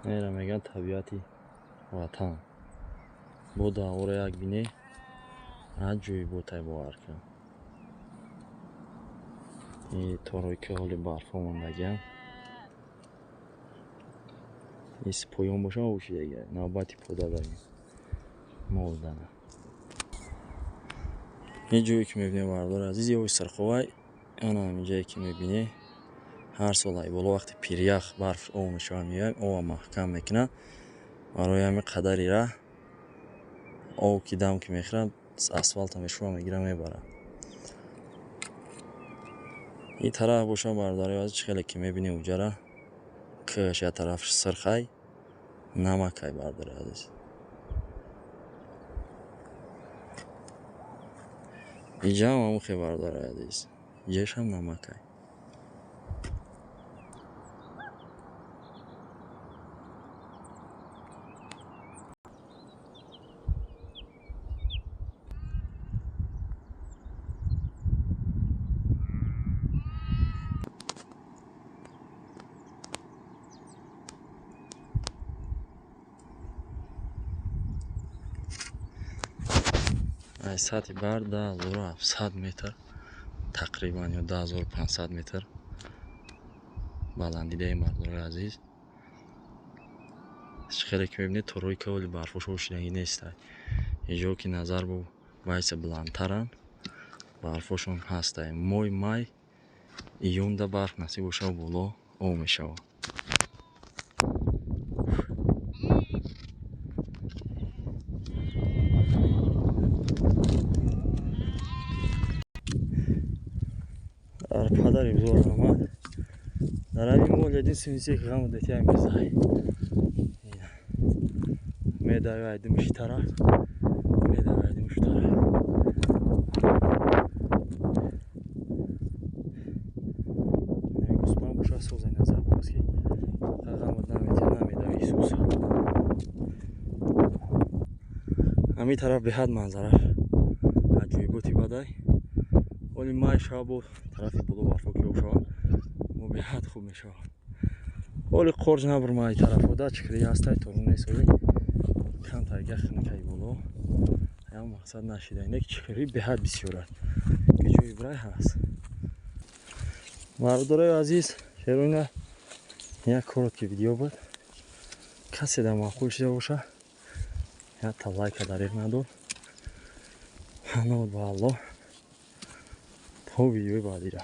Нера мегӯянд табиати ватан. Бо даъвора як бине, аҷоиботай, бовар кун. И торои ки ҳоли барфо мондагиам. Ис поён боша ошидага. Навбати пода дорем. Молдана. Ин ҷое ки мебинем, бардор азиз, ёи Сирховай, ана ҳамин ҷое ки мебинӣ, ҳар сол ай боло вақти пирях барф об мешавад, меояд, ова маҳкам мекунад. Барои ҳамин қадари раҳ об ки дам ки мехӯрад, асфалта мешӯра, мегира, мебарад. Ин тараф боша, бародари азиз, чӣ хеле ки мебинӣ, уҷара кӯҳаш як тараф сирхай, намакай, бародари азиз. Иҷаам ҳамон хел, бародари азиз, иҷашам намакай. Аз сатҳи баҳр 10700 метр тақрибан ё 10500 метр баландидаем, бардорои азиз. Чӣ хеле ки мебинед, торои каволи барфошо ошидагӣ нестай. Иҷо ки назар бо байса баландтаранд, барфошон ҳастай. Моҳи май, июнда барф насиб боша, боло об мешавад. Дар падари бузург раҳмат. Дар ҳамин мол единственный ки ғам дати мезай. Медавӣ айдимиши тараф, медавӣ айдимиши тараф. Гӯспанд боша созай назар боз ки ғам наметия, намедавӣ Исуса. Ҳамин тараф беҳад манзара аҷоиботи бадай. Оли май шава, бо тарафи боло барфо ки об шавад, мо беҳад хуб мешавад. Оли қорҷ набурма ай тарафода чикри ҳастай, торун несоли камтар гахнакай боло. Ям мақсад нашида. Инак чикри беҳад бисёр аст. Ки ҷои брай ҳаст. Бародарои азиз, шеруина як коротки видео буд. Касе дар маъқул шида боша, як та лайка дариқ надод. Ҳанод ба Аллоҳ. То видеои баъдира.